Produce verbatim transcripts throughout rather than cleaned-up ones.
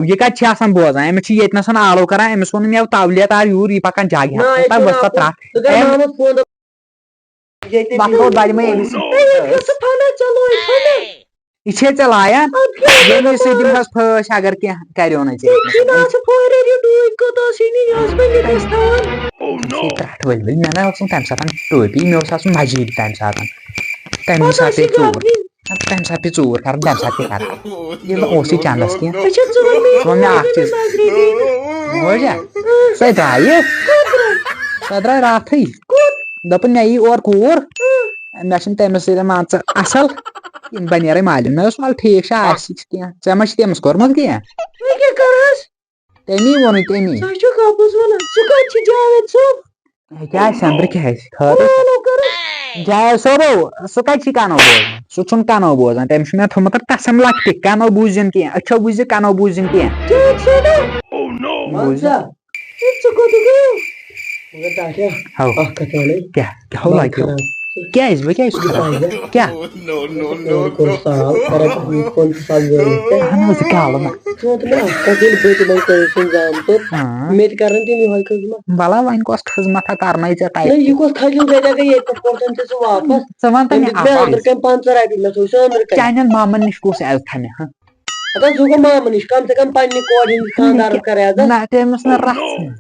یہِ کتہِ چھِ آسان بوزان؟ أمِس چھِ ییٚتہِ نَسَن آلو کران، أمِس ووٚن مےٚ تاولِیت آو یوٗر، یہِ پکان جاگہِ ہَتھ۔ نہ، یہِ تَتھ چھُنہٕ وۄتھ سا آپُز۔ ترٛٹھ۔ ژٕ کر أمۍ محمد فون، دَپ، ییٚتہِ وۄتھ بِہِو۔ کوٚت بَنہِ وۄنۍ أمِس؟ ہے، ییٚتہِ گژھِ فنہ چلو، یہِ فنہ۔ یہِ چھے ژےٚ لایان؟ اَدٕ کیٛاہ ییٚمہِ سۭتۍ دِمہٕ ہس پھٲسۍ، اگر کینٛہہ کریو نہٕ ژےٚ۔ ییٚتہِ چھِنہٕ آسان فورٮ۪ر یہِ ڈوٗنۍ کوٚت ٲس یہِ نِنۍ، یہِ ٲس مےٚ لِٹس تھاوان۔ ترٛٹھ ؤلۍ ؤلۍ، مےٚ نہ اوس نہٕ تَمہِ ساتہٕ ٹوپی، مےٚ اوس آسُن مجیٖد تَمہِ ساتہٕ۔ تَمہِ پتہٕ ساتہٕ ٲس یہِ پیٚیہِ ژوٗر۔ گاونہِ۔ تَمہِ ساتہٕ پیٚیہِ ژوٗر کَرٕنۍ، تَمہِ ساتہٕ کیٛاہ کَرٕ؟ ییٚلہِ نہٕ اوسُے چَندَس کینٛہہ۔ أسۍ چھِ ژوٗرمہِ۔ ژٕ وَن مےٚ اَکھ چیٖز۔ نظرِ دِنہِ۔ بوزا؟ سۄ درٛایہِ۔ کوٚت درٛاے؟ سۄ درٛاے راتھٕے۔ کوٚت؟ دوٚپُن مےٚ یی اورٕ کوٗر۔ مےٚ چھُنہٕ تٔمِس سۭتۍ مان ژٕ اَصٕل۔ یِم بہٕ نیرَے مالیُن۔ مےٚ دوٚپُس وَلہٕ ٹھیٖک چھُ، آسہِ چھِ کینٛہہ۔ ژےٚ ما چھِ تٔمِس کوٚرمُت کینٛہہ؟ وۄنۍ کیٛاہ کَرٕ حظ؟ تٔمی ووٚنُے، تٔمی۔ سُہ چھُ کَپُز وَنان۔ سُہ کَتہِ چھُ جاوید صٲب؟ ہے، کیٛاہ آسہِ، أنٛدرٕ کیٛاہ آسہِ؟ خٲرٕے۔ فالو کَرُن۔ جاوید صٲبو، سُہ کَتہِ چھُ کَنو بوزان؟ سُہ چھُنہٕ کَنو بوزان۔ تٔمِس چھُ مےٚ تھوٚمُت قسم لَکٹہِ، کَنو بوٗزِن کینٛہہ، أچھو وٕچھزِ، کَنو بوٗزِن کینٛہہ۔ جاوید صٲبا۔ بوٗزِو۔ ژٕ کوٚت گوٚو؟ مگر ٹاٹھیا، ہاو۔ اکھ کتھ ونے۔ کیٛاہ؟ کیٛاہ ہو بڑٕ لگیو؟ خراب۔ کیٛازِ؟ بہٕ کیٛازِ چھُس خراب؟ پزا۔ کیٛاہ؟ مےٚ چھُ پانہٕ کوٚر سال، کران تُہنٛد پانہٕ تہِ سال وٲلِتھ تہِ۔ اہن حظ، ژٕ کیٛاہ وَنان؟ ژٕ وَن تہٕ مےٚ اکھ کتھ، ییٚلہِ بہٕ تِمن کٔرِس وۄنۍ زامتُر، ہاں۔ مےٚ تہِ کرن تِم یِہوٚے خدمت۔ بلا وۄنۍ کۄس خدمت ہا کرنَے ژےٚ تَتہِ؟ نہ، یہِ کۄس خجل گٔے، گٔے ییٚتہِ پٮ۪ٹھ کوٚر تٔمۍ ژےٚ سُہ واپس؟ ژٕ وَن تہٕ مےٚ دیُت مےٚ اکھ أنٛدرٕ چیٖز۔ کَنۍ پنٛژاہ رۄپیہِ، مےٚ تھوٚو سُہ أنٛدرٕ کَنۍ۔ چانٮ۪ن مامَن نِش کُس عزتھا مےٚ، ہاں؟ ہتا ژٕ گوٚو مامہٕ نِش، کم سے کم پننہِ کورِ ہٕنٛدِس خانٛدارس کر عزت۔ نہ، تٔمِس نہٕ رژھ نہٕ۔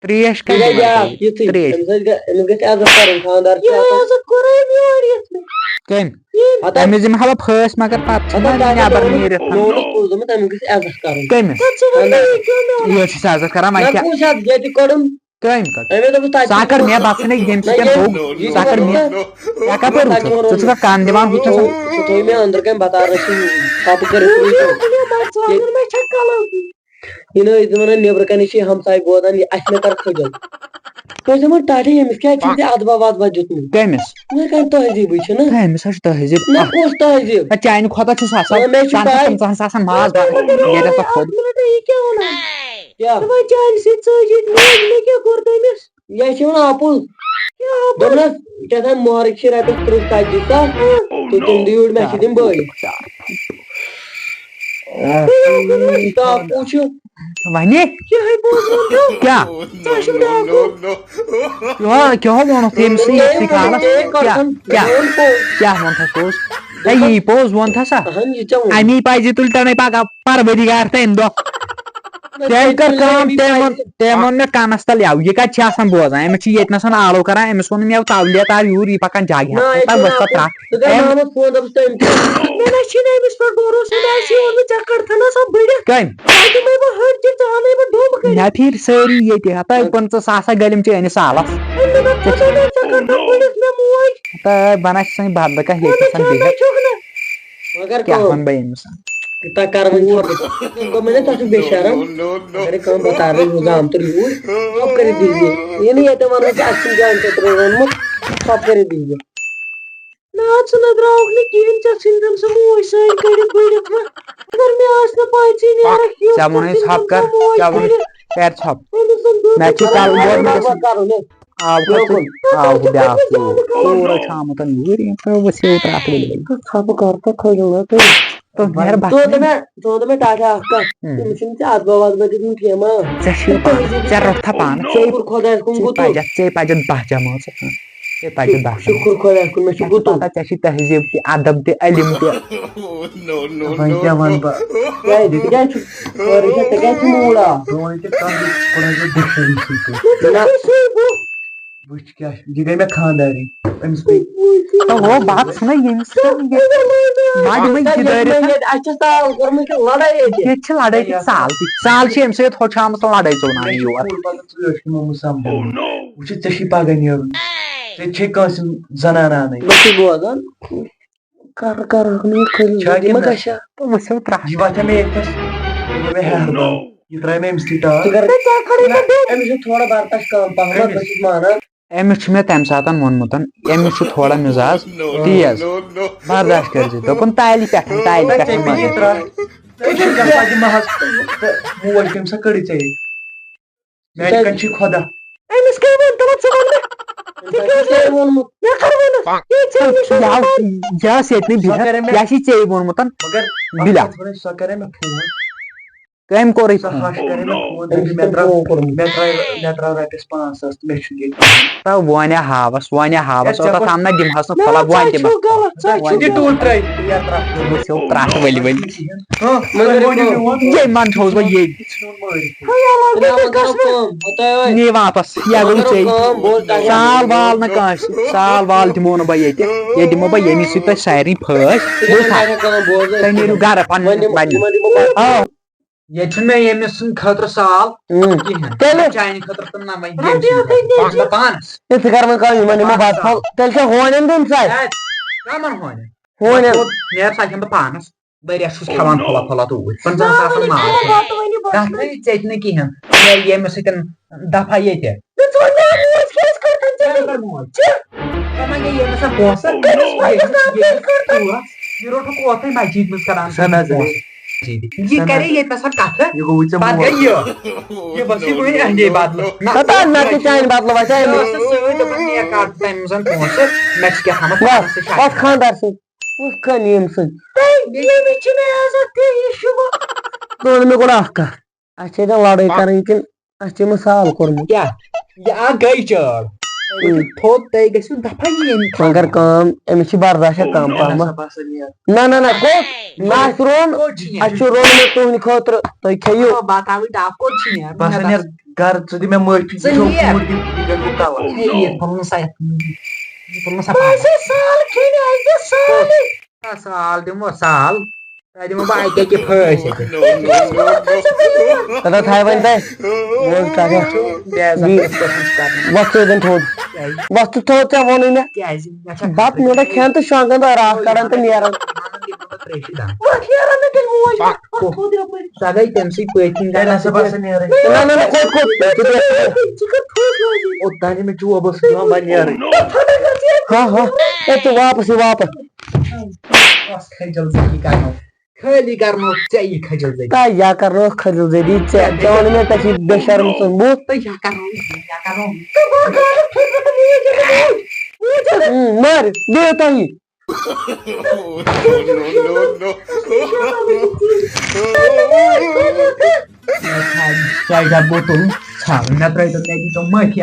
تریش یہِ کتہِ گژھِ دِمے بیٛاکھ ژےٚ؟ یِتھُے، تریش۔ أمِس گژھِ، أمِس گژھِ عزت کرُن، خانٛدار چھُ یہِ آسان۔ عزت کوٚرُے أمۍ یور یِتھ مےٚ۔ کٔمۍ؟ ییٚمۍ۔ ہتا أمِس دِمہٕ ہا بہٕ پھٲسۍ، مگر پتہٕ ژھٕنہٕ ہتا نٮ۪بر تۄہہِ نیٖرِتھ۔ مےٚ اوس پوٚز دوٚپمُت، أمِس گژھِ عزت کرُن۔ کٔمِس؟ تَتھ ژٕ وَن مےٚ یہِ کیٛاہ مےٚ وَنان؟ یہِ حظ چھُس عزت کران، وۄنۍ نہ کیٛاہ؟ کُس عزت ییٚتہِ کوٚرُم؟ کٔمۍ کٔر؟ أمۍ دوٚپُس تَتہِ سۄ کر مےٚ باسان ییٚمہِ نہ، سۭتۍ ییٚمۍ، بہٕ یہِ چھُ ژٕ کر مےٚ، باسان، ژےٚ کپٲرۍ وُچھُتھ؟ ژٕ چھُکھا کن دِوان وٕچھنس؟ ژٕ تھٲیِو مےٚ أنٛدرٕ کَنۍ بتا رٔسِو، ژھۄپہٕ کٔرِتھ تُلِو۔ یہِ مَرژٕوانٛگُن مےٚ چھا کَلَس دِنۍ؟ یہِ نہٕ أسۍ دِوان نٮ۪برٕ کَنہِ چھِ یہِ ہمساے بوزان، یہِ اَسہِ مےٚ کَر کھٔجَل۔ تُہۍ دِوان ٹاٹھے ییٚمِس کیٛازِ چھُو تُہۍ اَدبا وَدبا دیُتمُت؟ کٔمِس؟ مےٚ کَمہِ تہذیٖبٕے چھُنہ۔ کٔمِس حظ چھُ تہذیٖب؟ مےٚ اَتھ؟ کُس تہذیٖب؟ نہ، چانہِ کھۄتہٕ چھُس اَصٕل۔ نہ، مےٚ چھُ پَے۔ پَنٛژاہ پٕنٛژٕہَن ساسَن ماز بَتہٕ۔ ییٚتہِ ہسا کھوٚت۔ اَکھ مِنَٹ، یہِ کیٛاہ وَنان؟ کیٛاہ؟ دَپان چانہِ سۭتۍ ژٲجِج میٛٲنۍ، مےٚ کیٛاہ کوٚر تٔمِس؟ یہِ چھِ وَنان اَپُز۔ کیٛاہ اَپُز؟ دوٚپنَس، کیٛاہ تام مۄہرٕکۍ چھِ رۄپیَس ترٕٛہ ژَتجی ساس، تہٕ تِم دِیِو مےٚ چھِ تِم بٔلۍ۔ ٹاپوٗ چھُ۔ وَنہِ؟ یِہوٚے پوٚز ووٚن تہٕ۔ کیٛاہ؟ ژےٚ چھُکھ ڈاکوٗ۔ کیٛاہ، کیٛاہ ووٚنُتھ تٔمۍ سٕے یِتھسٕے کالَس؟ کیٛاہ، کیٛاہ؟ کیٛاہ ووٚنتھَس پوٚز؟ ہے، یی پوٚز ووٚنتھَسا؟ اَہَن، یہِ ژےٚ ووٚن۔ اَمی پَزِ تُلۍ تَنَے پَگاہ پَروَردِگار تَمہِ دۄہ۔ تٔمۍ کٔر کٲم، تٔمۍ ووٚن، تٔمۍ ووٚن مےٚ کَنَس تَل یَوٕ، یہِ کَتہِ چھِ آسان بوزان؟ أمِس چھِ ییٚتہِ نَسَن آلو کَران، أمِس ووٚن مےٚ تاولِیت آو یوٗر، یہِ پَکان جاگہِ نہ، ہَتھ، یہِ تَتھ چھُنہٕ ؤژھ پَتہٕ آپُز۔ ترٛٹھ۔ ژٕ کَر أمۍ محمد فون، دَپُس تٔمۍ تہِ۔ مےٚ نہ چھِنہٕ أمِس پٮ۪ٹھ بھروسہٕ، مےٚ آسہِ یہِ ووٚنمُت، ژےٚ کٔرتھٕ نہ سۄ بٔڑِتھ۔ کٔمۍ؟ ژےٚ دِمَے بہٕ ہَٹۍ تہِ، ژٕ اَنَے بہٕ ڈوٚمب کٔرِتھ۔ مےٚ پھیٖرۍ سٲری ییٚتہِ، ہَتاے پٕنٛژٕہ ساس ہا گٔلِم چٲنِس سالَس۔ أمۍ دوٚپ، ژےٚ دوٚپُے، ژےٚ کٔرتھٕ بٔڑِتھ مےٚ موج۔ تہٕ بَناو سٲنۍ بَتہٕ، بہٕ کَتھ ییٚتہِ مےٚ آسان بِہِتھ۔ کھیوٚکھ نہ۔ مگر کیٛاہ کٲم۔ وَنہٕ بہٕ أمِس؟ تۄہہِ کَر وۄنۍ ژھۄپہٕ؟ گوٚو مےٚ نا، تۄہہِ چھُو بے شرم۔ اگر کٲم بہٕ تارٕ یہِ زامتُر یوٗرۍ، ژھۄپہٕ کٔرِتھ دِیِو۔ یہِ نہٕ ییٚتٮ۪ن وَنو کہِ اَسہِ چھُنہٕ جان پٮ۪ترو ووٚنمُت، ژھۄپہٕ کٔرِتھ دِیِو۔ نہ، ژٕ نہ درٛاوُکھ نہٕ کِہیٖنۍ، ژےٚ ژھٕنۍ زَن سُہ موج سٲنۍ کٔڑِتھ بٔڑِتھ وۄنۍ۔ اگر مےٚ آسہِ نہٕ پَے ژٕ نیرَکھ یوٗرۍ، ژےٚ ووٚنُے ژٕ ژھۄپہٕ کٔڑِتھ کَر، ژٕ موج کیٛاہ ووٚنُے؟ کٔڑِتھ۔ کَرِ ژھۄپہٕ۔ أمِس زَن دوٚپ مےٚ چھُ کَرُن، کَرُن، کَرُن۔ آو ہا ژٕ، آو ہُہ بیٛاکھ ژوٗر۔ ژوٗر حظ چھُ آمُت یوٗرۍ، یِم ترٛٲو ؤسِو ترٛٹھ ؤلۍ ؤلۍ۔ ژٕ ژھۄپہٕ کر تہٕ کھٲلِو نہ تُہۍ۔ تُہۍ نیرٕ بتھ ژٕ وَن تہٕ مےٚ، ژٕ وَن تہٕ مےٚ ٹاٹھا اَکھ کَتھ۔ ہُم۔ تٔمِس چھُنہٕ ژےٚ اَدبا وَدبا دیُتمُت کینٛہہ ما؟ ژےٚ چھُے پانہٕ، ژےٚ روٚٹھا پانہٕ، ژےٚ شُکُر خۄدایَس کُن ژےٚ گوٚو تُہۍ۔ پَزٮ۪تھ، ژےٚ پَزٮ۪تھ بَہہ جمٲژ۔ ژےٚ پَزِ شُ-، باسان۔ شُکُر خۄدایَس کُن، مےٚ چھُ ژےٚ چھُ گُتُل۔ پَتہ، ژےٚ چھُے تہذیٖب تہِ، اَدَب تہِ، علم تہِ۔ وۄنۍ کیٛاہ وَنہٕ بہٕ؟ کیٛازِ؟ ژٕ کیٛازِ چھُکھ پٲرِس؟ ژےٚ کیٛازِ چھُ موٗڈ آف؟ بہٕ وَنہٕ ژےٚ کَتھ، بہٕ چھُس پَران ژےٚ دُشمنی سۭتۍ۔ نہ۔ وٕچھ کیٛاہ چھُ، یہِ گٔے مےٚ خانٛدارِنۍ، أمِس گٔے۔ تو ہو، بات سُنو، ییٚمہِ سۭتۍ یہِ ماجہِ منٛز یہِ دٲرِتھ۔ ییٚتہِ اَسہِ چھِ سال کوٚرمُت کہِ لَڑٲے ییٚتہِ۔ ییٚتہِ چھِ لَڑٲے تہِ سال تہِ۔ سال چھِ أمۍ سۭتۍ ہُتھ چھِ آمٕژ لَڑٲے ژوناونہِ یور۔ مےٚ چھُ پوٗرٕ پَتہٕ ژٕ ٲسۍ نہٕ مُمہٕ سَمجھان۔ وٕچھ، ژےٚ چھی پَگاہ نیرُن۔ ژےٚ چھے کٲنٛسہِ ہُنٛد زَنان اَنٕنۍ۔ بہٕ چھُس بوزان۔ کَر، کَر، ہُہ نہٕ یہِ کھٲلِو، چھا یہِ کِنہٕ ما نہ؟ گژھِ ہا؟ تہٕ وٕچھو ترٛٹھ۔ یہِ وَتھِ ہا مےٚ ییٚتہِ نَس، یہِ گوٚو مےٚ ہیٚہَر بَنٛد۔ یہِ ترٛایہِ مےٚ أمِس تھی ٹاس۔ ژٕ کَر، ژٕ کَر کھڑی نہ، کَر دِم۔ أمِس چھُ تھوڑا برداش کَم پَہمَتھ، أمِس؟ بہٕ چھُس مانان۔ أمِس چھُ مےٚ تَمہِ ساتہٕ ووٚنمُت، أمِس چھُ تھوڑا مِزاز تیز، برداش کٔرۍزِ۔ دوٚپُن، تَلہِ پٮ۪ٹھ، تَلہِ پٮ۪ٹھ ژےٚ پے مَنٛزٕ۔ یہِ ترٛٹھ۔ ژےٚ چھُ گژھان یہِ محض تہٕ موج کٔمۍ سا کٔڑٕے ژےٚ ییٚتہِ؟ میانہِ کَتہِ؟ کَنہِ چھُے خۄدا؟ أمِس کیٛاہ ووٚن؟ دَپان ژٕ وَن مےٚ۔ أمِس ژےٚ کیٛاہ آسہِ ژےٚ ووٚنمُت؟ مےٚ کَر ووٚنُتھ؟ یہِ ژےٚ نِش یہِ آو، یہِ آسہِ ییٚتہِ نہٕ سۄ بِہِتھ، کَرے مےٚ، یہِ آسی ژےٚ ووٚنمُت۔ مگر بِلا۔ اَتھ چھِ وَنان، سۄ کَرے مےٚ فون۔ کٔمۍ کوٚرُے سُہ فون؟ ہش کَرِ مےٚ فون، أمِس دَپہِ، مےٚ چھُ ترٛاو، مےٚ ترٛاو، مےٚ ترٛاو رۄپیَس پانٛژھ ساس تہٕ مےٚ چھُنہٕ ییٚتہِ کِہیٖنۍ۔ تہٕ وۄنۍ ہاوَس، وۄنۍ ہاوَس، ہے، ژےٚ اوٚتَتھ کوٚر، آم نہ دِمہَس نہٕ نہ، پھۄلہ، وۄنۍ ژےٚ دِمہٕ۔ چھُ غلط، ژےٚ چھُ یہِ ٹوٗل ترٛٲوِتھ۔ یہِ ترٛٹھ ؤلۍ ؤلۍ۔ ہاں، مگر یہِ کٲم۔ یے من چھوس بہٕ یے۔ ہے، یَلہٕ، بہٕ کَرٕ قسمہٕ۔ نی واپس، یہِ گوٚو ژےٚ۔ سال وال نہٕ کٲنٛسہِ، سال وال دِمو نہٕ بہٕ ییٚتہِ۔ ییٚتہِ دِمو بہٕ ییٚمِس سۭتۍ تۄہہِ سارنٕے پھٲسۍ۔ بوٗزتھا؟ تُہۍ نیٖرِو گرٕ پنُن، پنُن۔ آ۔ ییٚتہِ چھُنہٕ مےٚ ییٚمِس سٕنٛدِ خٲطرٕ سال اۭں۔ کِہیٖنۍ۔ تیٚلہِ؟ چانہِ خٲطرٕ تہٕ نہ وۄنۍ ییٚمہِ سٕنٛدِ خٲطرٕ۔ بہٕ پانَس۔ یہِ ژٕ کر وۄنۍ کٲم، یِمن نِمو بَتہٕ پھوٚل۔ تیٚلہِ چھا ہونٮ۪ن دیُن ژےٚ؟ ہے، کَمَن ہونٮ۪ن؟ ہونٮ۪ن۔ بہٕ کوٚت نیرٕ، سۄ کھٮ۪مہٕ بہٕ پانَس۔ بہٕ ریٚتھ چھُس کھٮ۪وان پھوٚلہ پھوٚلہ توٗرۍ۔ پنٛژاہَن ساسَن ماز چھُ۔ تَتھ نہٕ ژےٚ تہِ نہٕ کِہیٖنۍ۔ مےٚ ییٚمہِ سۭتۍ دَفعہ ییٚتہِ۔ ژٕ وَن مےٚ، موج کیٛازِ کٔر تٔمۍ ژےٚ ژےٚ کٔر موج؟ ژےٚ؟ ژےٚ ما گٔے ییٚمِس سا پونٛسہٕ؟ کٔمِس پونٛسہٕ؟ یہِ روٚٹُکھ اوتھٕے مسجد منٛز کران سُہ نظر۔ پونٛسہٕ۔ یہِ کرے ییٚتہِ نَسا کَتھٕ۔ یہِ گوٚوُے ژےٚ پَتہٕ موج۔ گٔے یہِ۔ یہِ بَس یہِ گوٚو یہِ اہندے بدلہٕ۔ نہ، نہ، نہ، ژٕ چانہِ بدلہٕ وَسہِ ہے یہِ مےٚ۔ ٲس نہٕ سۭتۍ دوٚپُن، نیر کَر تَمہِ منٛز پونٛسہٕ۔ مےٚ چھِ کیٛاہ تھامَتھ وَس، پانَس سۭتۍ وَس شَکھ۔ خانٛدار سٕنٛدۍ۔ وٕچھ کھَن ییٚمہِ سٕنٛدۍ۔ تۄہہِ ییٚمِس چھِ مےٚ عزت تہِ یہِ شُبہٕ۔ ژٕ وَن مےٚ گۄڈٕ اَکھ کَتھ۔ اَسہِ چھِ ییٚتٮ۪ن لڑٲے کَرٕنۍ کِنہٕ اَسہِ چھِ یِمن سال کوٚرمُت؟ کیٛاہ؟ یہِ اکھ گٔے چٲڑ۔ تۄہہِ گٔژھِو اۭں۔ تھوٚد، تۄہہِ گٔژھِو دفعہ یِنۍ وۄنۍ کر خانٛدر۔ کٲم، أمِس چھِ برداشت کم پہمتھ۔ نہ، نہ، نہ، کوٚت؟ نہ، اَسہِ روٚن، کوٚت چھِ نیرُن؟ اَسہِ چھُ روٚنمُت تُہنٛدِ خٲطرٕ، تُہۍ کھیٚیِو۔ او، بہٕ تھاوٕ ڈب، کوٚت چھِ نیرُن؟ بہٕ ہسا نیر گرٕ، ژٕ دِ مےٚ معٲفی، ژٕ ژٕ چھُکھ نیر۔ کوٗر دِتھ، یہِ گژھِ بہٕ کلس۔ ہے، یہِ پھُلنہٕ سا، یہِ پھُلنہٕ سا بہٕ پانَس۔ ہسا سال کھیٚنہِ، اَسہِ دِ سالٕے۔ سال دِمو سال۔ تۄہہِ دِمو بہٕ اَکہِ اَکہِ پھٲسۍ ییٚتہِ۔ No, no, no, no۔ تَتھ تھایہِ وۄنۍ تۄہہِ۔ وۄنۍ کَرٕ۔ بے عزت بی-، کُس قٕسم چھُ کَرُن؟ وۄتھ ژٕ ییٚتٮ۪ن تھوٚد۔ کیٛازِ؟ وۄتھ ژٕ تھوٚد، ژےٚ ووٚنُے مےٚ۔ کیٛازِ؟ مےٚ چھا بَتہٕ میوٗنٛڈا کھٮ۪ن تہٕ شۄنٛگَن تہٕ راتھ کَڑان تہٕ نیران۔ مَنَن دِمو بہٕ ترٛیشہِ دام۔ وۄتھ نیران نہٕ تیٚلہِ موج۔ وۄتھ تھوٚد یَپٲرۍ۔ سۄ گٔے تٔمۍ سٕے پٔتۍ کِنۍ تیٚلہِ ہسا بہٕ ہسا نیرٕ۔ نہ، نہ، نہ، کوٚت، کوٚت؟ ژٕ بیٚہہ۔ ژٕ کَتھ تھوٚد روزِ؟ اوٚتام یہِ مےٚ چوب اوس دِوان، بہٕ نیرٕ۔ ہاں، ہاں۔ ہے، ژٕ واپَس، یہِ واپَس۔ بَس کھٔجَل زٔدی کَرنو۔ خٲلی کرنو ژےٚ یہِ کھٔجِل زٔدی۔ تا یا کرنو کھٔجِل زٔدی ژےٚ۔ ژےٚ ووٚن مےٚ ژےٚ چھِ بے شرم سُنٛد بُتھ۔ تہٕ یا کرنو، یا کرنو۔ تہٕ بہٕ کرٕ فِکرِ تہٕ میٖج ییٚلہِ موٗج۔ موٗج۔ اۭں، مر، دِیِو تۄہہِ۔ No, no, no, no۔ ژےٚ چھا بوتل ژھاوٕنۍ؟ مےٚ ترٛٲیتو، مےٚ دیٖتو معٲفی۔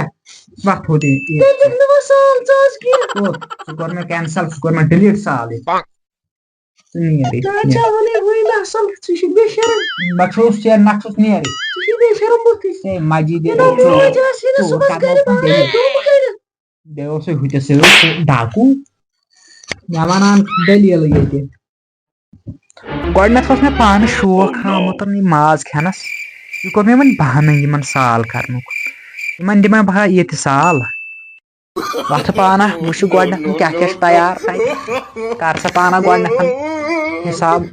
وۄتھ تھوٚد یہِ۔ ژےٚ دیُت نہٕ وۄنۍ سال ژٕ آز کینٛہہ۔ کوٚت؟ سُہ کوٚر مےٚ cancel، سُہ کوٚر مےٚ delete سالٕے۔ ژٕ نیر ییٚتہِ، ژٕ ہا نیر۔ ژےٚ ووٚنے وٕنۍ مےٚ اَصٕل، ژٕ چھُکھ بے شرم۔ بہٕ چھُس ژےٚ نہ چھُس نیر۔ ژٕ چھُکھ بے شرم بُتھِس۔ ہے، مجیٖد، یہِ یہِ نہ ژٕ، موج آسہِ ہے نہٕ ژٕ صُبحس کَرٕ گرِ نہٕ بہٕ پَتہٕ دٔلیٖل۔ کٲم کٔرِتھ۔ بیٚیہِ اوسُے ہُتہِ سۭتۍ سُہ ڈاکوٗ۔ مےٚ وَنان دٔلیٖل ییٚتہِ۔ گۄڈٕنٮ۪تھ اوس مےٚ پانہٕ شوق آمُت یہِ ماز کھٮ۪نَس۔ یہِ کوٚر مےٚ وۄنۍ بہانہٕ یِمَن سال کَرنُک۔ یِمَن دِمَے بہٕ ہا ییٚتہِ سال۔ وۄتھ پانہ، وٕچھ گۄڈٕنٮ۪تھ کیٛاہ کیٛاہ چھُ تیار تَتہِ۔ کر سا پانہ گۄڈٕنٮ۪تھ حساب۔